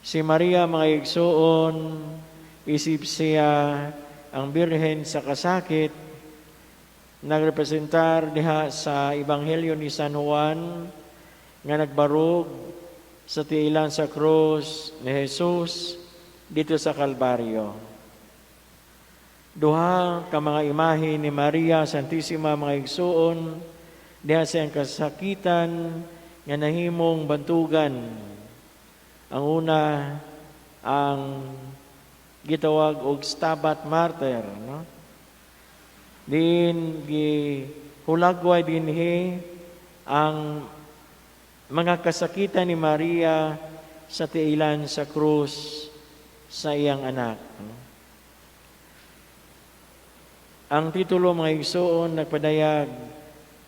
Si Maria, mga igsuon, isip siya ang Birhen sa kasakit, nagrepresentar diha sa Ebanghelyo ni San Juan nga nagbarog sa tiilan sa krus ni Jesus dito sa Kalbaryo. Duha ka mga imahe ni Maria Santissima, mga igsuon, diha sa iyang kasakitan nga nahimong bantugan. Ang una, ang gitawag og Stabat Mater, no? Diin gihulagway dinhi ang mga kasakitan ni Maria sa tiilan sa krus sa iyang anak. No? Ang titulo, mga igsuon, nagpadayag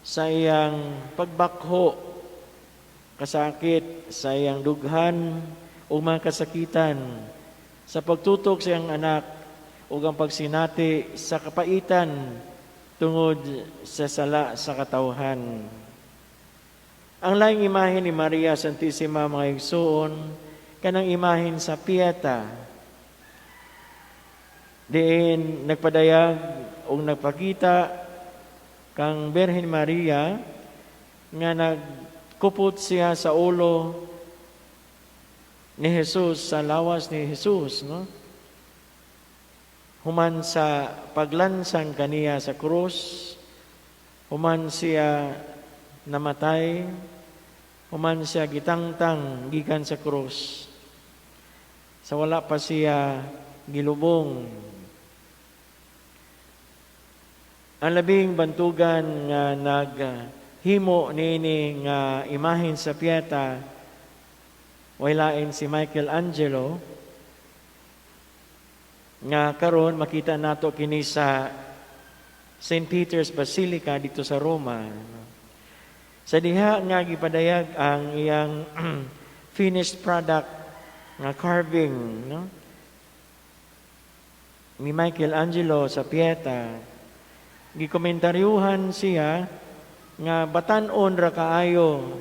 sa iyang pagbakho, kasakit sa iyang dughan o mga kasakitan sa pagtutok sa iyang anak ug ang pagsinati sa kapaitan tungod sa sala sa katawhan. Ang laing imahe ni Maria Santissima, mga igsuon, kanang imahen sa Pieta. Diin nagpadayag o nagpakita kang Birhen Maria nga nagkupot siya sa ulo ni Jesus, sa lawas ni Jesus, no? Human sa paglansang kaniya sa krus, human siya namatay, human siya gitangtang gikan sa krus. Sa wala pa siya gilubong. Ang labing bantugan nga naghimo niini nga imahen sa Pieta way lain si Michelangelo, nga karon makita nato kini sa St. Peter's Basilica dito sa Roma. Sa diha nga gipadayag ang iyang finished product nga carving, no, ni Michelangelo sa Pieta, gikomentaryuhan siya nga batan-on ra kaayo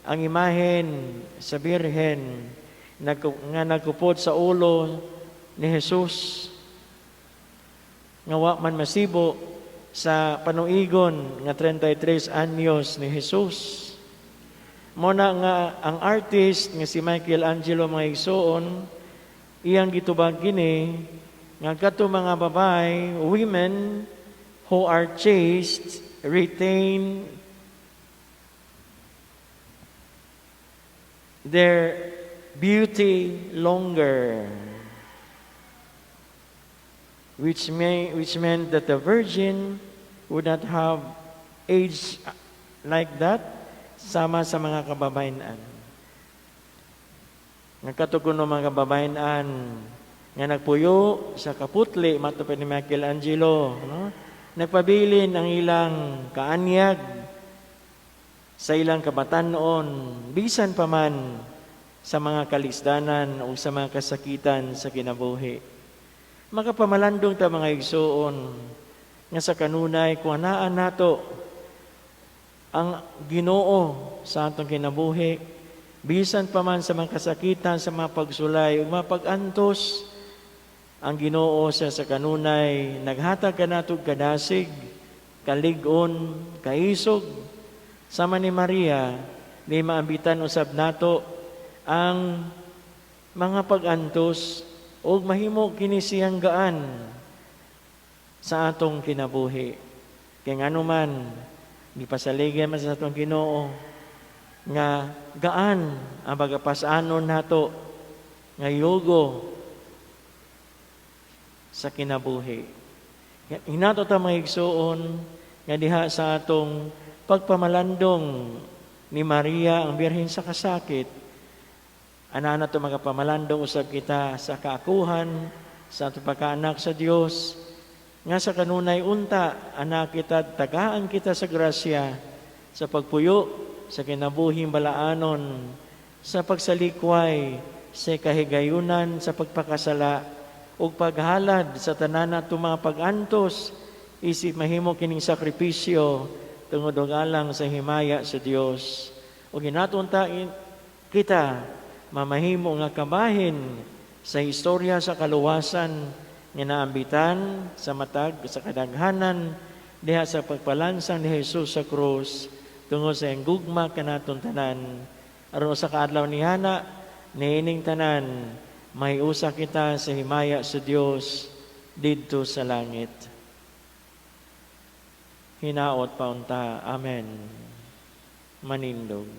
ang imahen sa Birhen nga nagkupot sa ulo ni Jesus nga wa man masibo sa panuigon nga 33 anyos ni Jesus. Mao na nga ang artist nga si Michelangelo, mga igsuon, iyang gitubag kini nga kato mga babae, women who are chaste retain their beauty longer, which meant that the virgin would not have aged like that sama sa mga kababayen-an. Nga kato kuno mga kababayen-an nga nagpuyo sa kaputli, mato pa ni Michelangelo, no? Nagpabilin ang ilang kaanyag sa ilang kabatanon, bisan pa man sa mga kalisdanan o sa mga kasakitan sa kinabuhi. Makapamalandong ta, mga igsuon, nga sa kanunay kung anaan nato ang Ginoo sa atong kinabuhi, bisan pa man sa mga kasakitan, sa mga pagsulay ug mga pag-antos, ang Ginoo sa kanunay naghatag kanato og kadasig, kalig-on, kaisog. Sama ni Maria, ni maambitan usab nato ang mga pag-antos ug mahimo kini siyang gaan sa atong kinabuhi. Kay ngano man, gipasaligan man sa atong Ginoo nga gaan ang pagapas-anon nato nga yugo sa kinabuhi. Hinato ta, mga igsuon, nga diha sa atong pagpamalandong ni Maria ang Birhen sa kasakit, ana nato magapamalandong usab kita sa kaakuhan sa atong pagkaanak sa Dios, nga sa kanunay unta anak kita, tagaan kita sa grasya sa pagpuyo sa kinabuhing balaanon, sa pagsalikway sa kahigayunan sa pagpakasala ug paghalad sa tanan nato mga pag-antos, isip mahimo kining sakripisyo tungod og alang sa himaya sa Dios. Ug hinaton ta kita mamahimo nga kabahin sa istorya sa kaluwasan nga naambitan sa matag sa kadaghanan diha sa pagpalansang ni Jesus sa krus tungod sa iyang gugma kanaton tanan, aron sa kaadlaw nihana niining tanan mahiusa kita sa himaya sa Dios didto sa langit. Hinaot pa unta. Amen. Manindog.